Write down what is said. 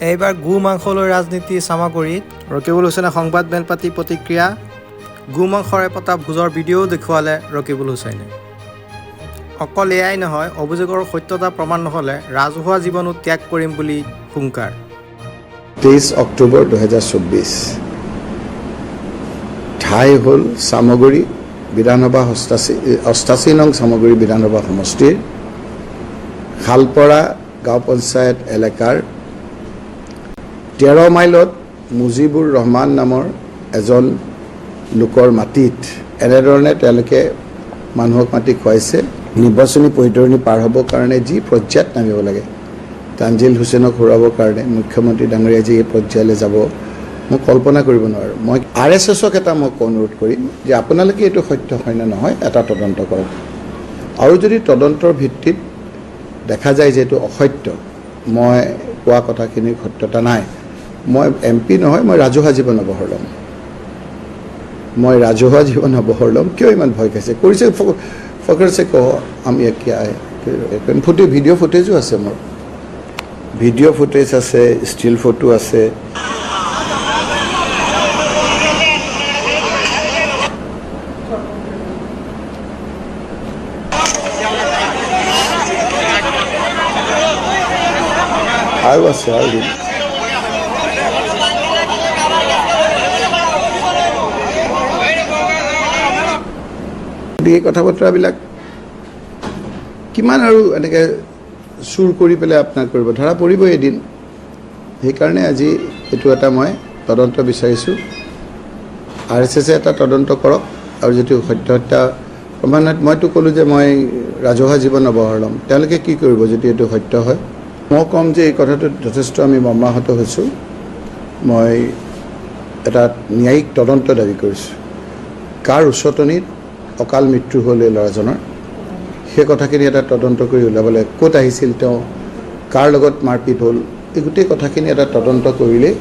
এইবাৰ গো মাংসলৈ ৰাজনীতি চামগুৰিত। ৰকিবুল হুছেইনে সংবাদ মেল পাতি প্ৰতিক্ৰিয়া। গো মাংসৰে পতা ভোজৰ ভিডিঅ'ও দেখুৱালে ৰকিবুল হুছেইনে। অকল এয়াই নহয়, অভিযোগৰ সত্যতা প্ৰমাণ নহ'লে ৰাজহুৱা জীৱনো ত্যাগ কৰিম বুলি হুংকাৰ। 23 অক্টোবৰ 2024, ঠাই হ'ল চামগুৰি বিধানসভা 88 নং চামগুৰি বিধানসভা সমষ্টিৰ শালপৰা গাঁও পঞ্চায়ত এলেকাৰ 13 মাইলত মুজিবুৰ ৰহমান নামৰ এজন লোকৰ মাটিত এনেধৰণে তেওঁলোকে মানুহক মাতি খুৱাইছে। নিৰ্বাচনী বৈতৰণী পাৰ হ'বৰ কাৰণে যি পৰ্যায়ত নামিব লাগে, তানজিল হুছেইনক হৰুৱাবৰ কাৰণে মুখ্যমন্ত্ৰী ডাঙৰীয়া যে এই পৰ্যায়লৈ যাব, মই কল্পনা কৰিব নোৱাৰোঁ। মই আৰএছএছক এটা মই অনুৰোধ কৰিম যে আপোনালোকে এইটো সত্য হয় নে নহয় এটা তদন্ত কৰক আৰু যদি তদন্তৰ ভিত্তিত দেখা যায় যে এইটো অসত্য, মই কোৱা কথাখিনিৰ সত্যতা নাই, মই এমপি নহয়, মই ৰাজহুৱা জীৱন অৱসৰ ল'ম। মই ৰাজহুৱা জীৱন অৱসৰ ল'ম। কিয় ইমান ভয় খাইছে? কৰিছে फख्र से कहो हम ये क्या है। ফুটে ভিডিঅ' ফুটেজো আছে মোৰ, ভিডিঅ' ফুটেজ আছে, ষ্টিল ফটো আছে। আৰু আছে, আৰু দিম। গতিকে এই কথা বতৰাবিলাক কিমান আৰু এনেকৈ চুৰ কৰি পেলাই আপোনাক কৰিব, ধৰা পৰিবই এদিন। সেইকাৰণে আজি এইটো এটা মই তদন্ত বিচাৰিছোঁ। আৰএছএছে এটা তদন্ত কৰক আৰু যিটো সত্যহত্যা প্ৰমাণ হয়, মইতো ক'লোঁ যে মই ৰাজহুৱা জীৱন অৱসৰ ল'ম। তেওঁলোকে কি কৰিব যদি এইটো সত্য হয়? মই ক'ম যে এই কথাটোত যথেষ্ট আমি মৰ্মাহত হৈছোঁ। মই এটা ন্যায়িক তদন্ত দাবী কৰিছোঁ। কাৰ উচতনিত অকাল মৃত্যু হ'ল এই ল'ৰাজনৰ, সেই কথাখিনি এটা তদন্ত কৰি উলিয়াব লাগে। ক'ত আহিছিল তেওঁ, কাৰ লগত মাৰপিট হ'ল, এই গোটেই কথাখিনি এটা তদন্ত কৰিলেই